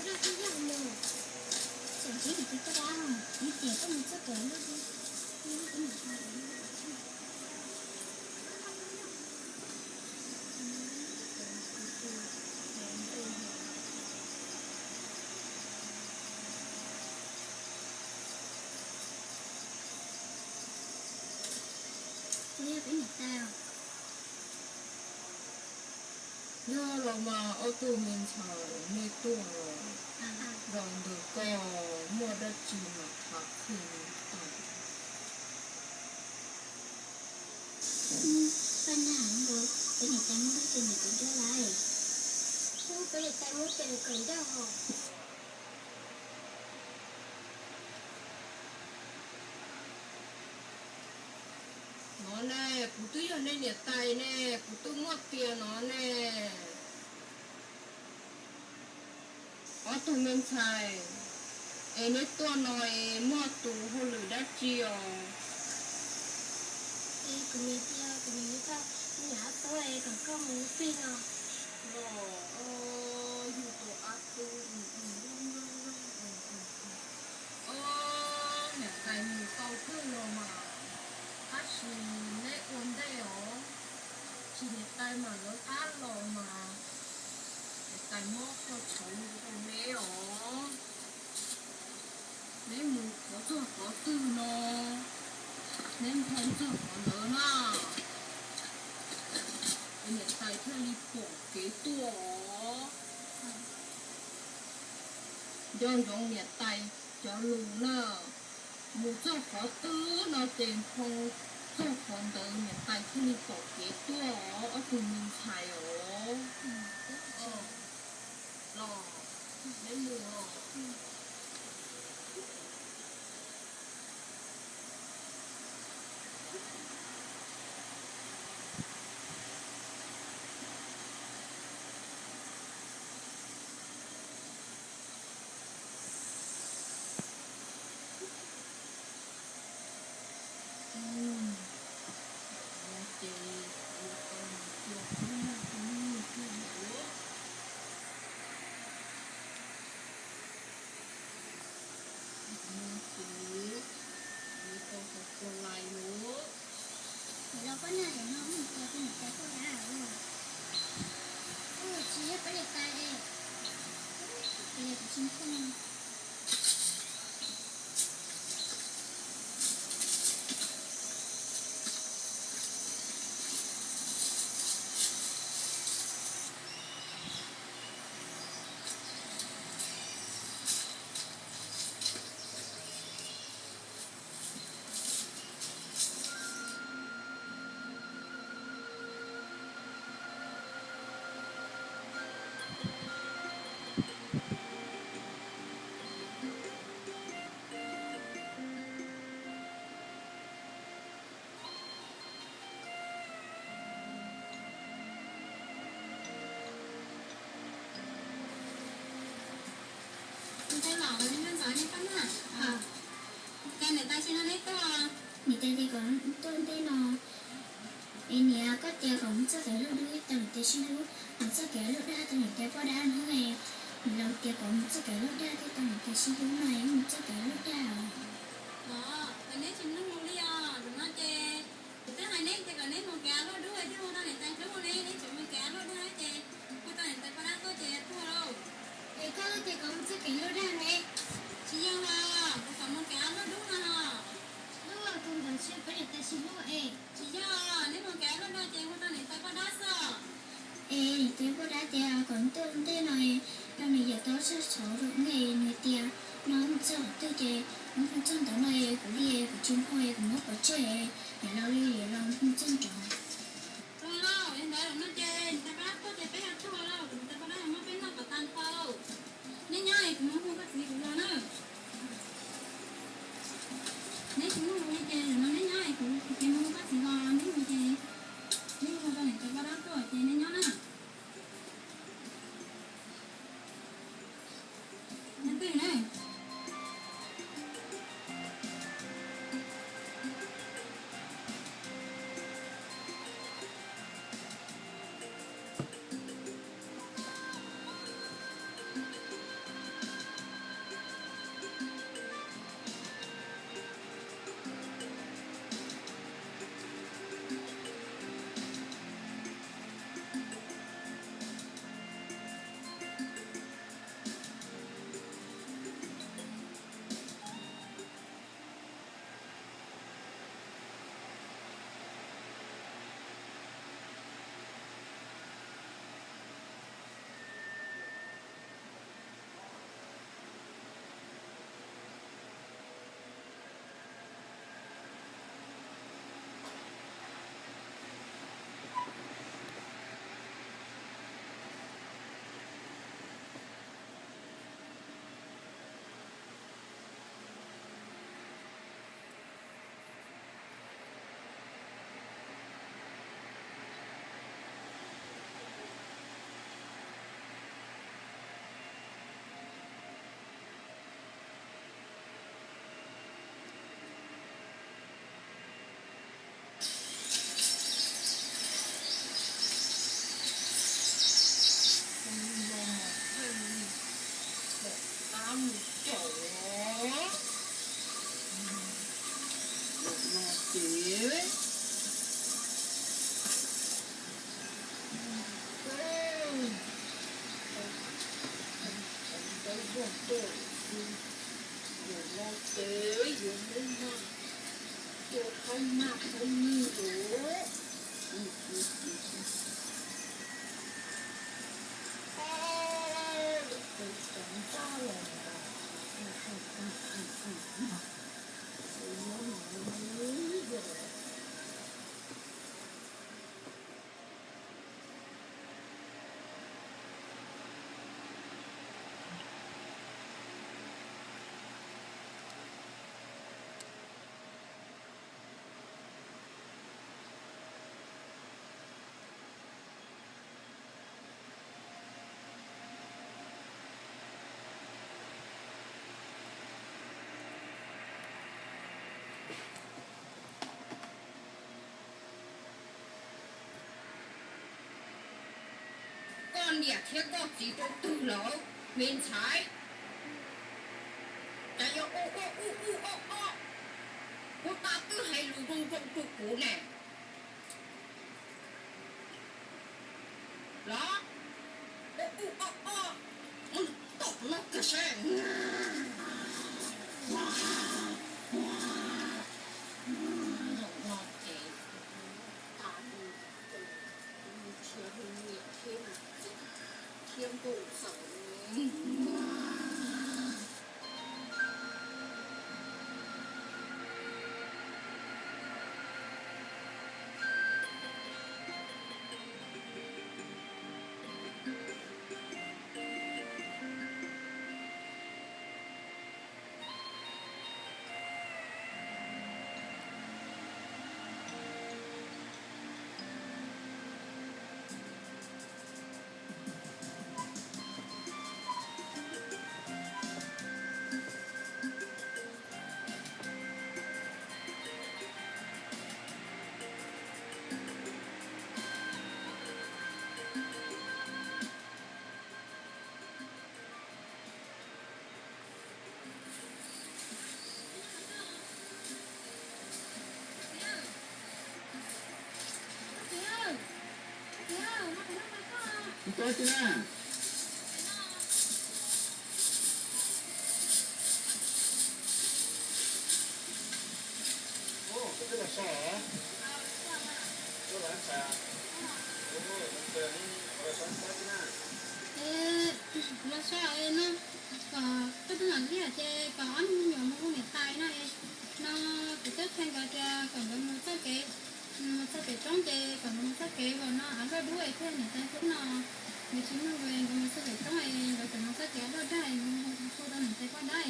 Rau koj yog mus, tseem tsis mus koj dab, ib tiam koj mus txoj kev luaj dub. Kuv yog peb niam tais. Yog los mas ob tug me ntxhais, nej tuaj los zaum ntawm ko muaj dab tsi mas tham qhia li tais. Pab nag nkaus, peb niam tais muab lub tes ntawm kuv nrog lawm. Peb niam tais muab tes ntawm kuv nrog. No ne, kuv twb yog nej niam tais ne, kuv twb muaj tias no ne. Ob tug me ntxhais, es neb tuaj no es muaj tus hauj lwm dab tsi os? Es kuv niam tias kuv niam yuav tau me nyuam ob tug es kom koj mus plig no. Los, yug tus ob tug, o, niam tais mus tau kawg los mas, tab sis neb ua ntej os, tsis niam tais mas lawv qab los mas, niam tais muab qhov tshauv rau neb os. Neb mus qhov txog qhov twg no, neb nphau txog qhov ntawd na, es niam tais thiaj li pom kev tuaj os. Nco ntsoov niam tais cov lus na, mus txog qhov twg no ces nphau txog qhov ntawd niam tais thiaj li pom kev tuaj os, ob tug me ntxhais os. Los, neb mus los. Los koj nag no mus tias tus niam tais koj dab os. Tsis yog peb niam tais, kuv tsis ntseeg. Niam tais los, niam tais tsis no neb tuaj. Niam tais tias kom tuaj ntej no. Es niam, koj tias kom mus txoj kev luaj dub thiaj tau niam tais sib hlub, mus txoj kev luaj dag thiaj tau niam tais poj dab no es, niam laus tias kom mus txoj kev luaj dag thiaj tau niam tais sib hlub no es mus txoj kev luaj dag. Los, es neb tsis mloog li os, zaum no ces kuv twb hais neb tias kom neb mus kev luaj dub thiaj hu tau niam tais hlub ne, neb tseem mus kev luaj dag ces hu tau niam tais poj dab tuaj ces tuag lauj. Es koj twb tias kom mus txoj kev luaj dag ne. Tsis yog los, kuv kom mus kev luaj dub no. Luaj tus ntawd tsis yog peb niam tais sib hlub es. Tsis yog, neb mus kev luaj dag ces hu tau niam tais poj dab xwb. Es niam tais poj dab tias kom tuaj ntej no, no nws yuav tau txog txhov rau nws, nws tias no mus txog qhov twg ces mus txog ntawd no, kuv li kuv tsis mus kuv muab pov tseg, niam laus li niam laus mus txog nrad. Tau lauj, yog ntawd no ces niam tais poj dab tuaj ces peb yuav tuag lauj, niam tais poj dab yuav muab peb noj kom tag nrho. Neb nyob es kuv mus hu koj txiv kuv los na. Neb tsis mloog kuv li ces zaum no neb nyob es kuv, kuv mus hu koj txiv los, neb mus ces neb hu rau niam tais poj dab tuaj ces neb nyob na. Mus cawm los no ces ntawd vog tuaj xwb, mus no ces yuav muab maj cua khaub maj khaub nyiaj lawm. Koj niam thiab koj txiv rau twg lawm me ntxhais? Cas yuav ua ua ub ub ob ob, puag ta twb hais lus zoo zoo rau kuv ne. Los ua ub ob ob, mus tom no kiag seb. Zaum no ces tas li, kuv mus nrhiav hu niam thiab hu txiv thiab nkauj xaws. Tuaj tsi na? Koj twb los so heev. Koj los ntshai. Ua, los so tsi na? Es kuv los so no, kom koj tub mam li hais tias kom ob niag me nyuam mus hu niam tais no es, no kuv twb qhia nkawd tias kom nkawd mus txoj kev, mus txog pem roob ces kom nkawd mus txoj kev uas no av luaj dub es thiaj niam tais hlub no. Nkawd tsis mloog es nkawd mus txog pem roob es nkawd tseem mus txoj kev av luaj dub es hu rau niam tais poj dab.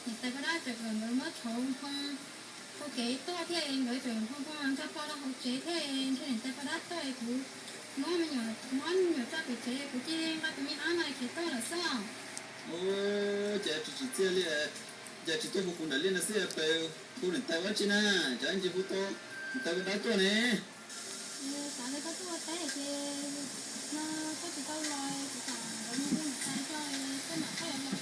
Niam tais poj dab tseem kom nkawd muab tshauv nphoo ua kev tuaj thiab nkawd tseem nphoo nphoo nkag plho rau hauv tsev thiab ntshe niam tais poj dab tuaj es kuv muab me nyuam, muab me nyuam tso pem tsev kuv cia li nqa tus me ab no khiav tuaj lawm xwb os. Ua cas tsis tsim txiaj li, cas tsis tuaj hu kuv nram liaj no xwb, hu niam tais ua dab tsi na? Cas ntsis hu tau niam tais poj dab tuaj ne? Xav tias koj tuaj ua teb ces no koj tsis tau los, kuv kom nkawd mus hu niam tais tso, koj mam li los.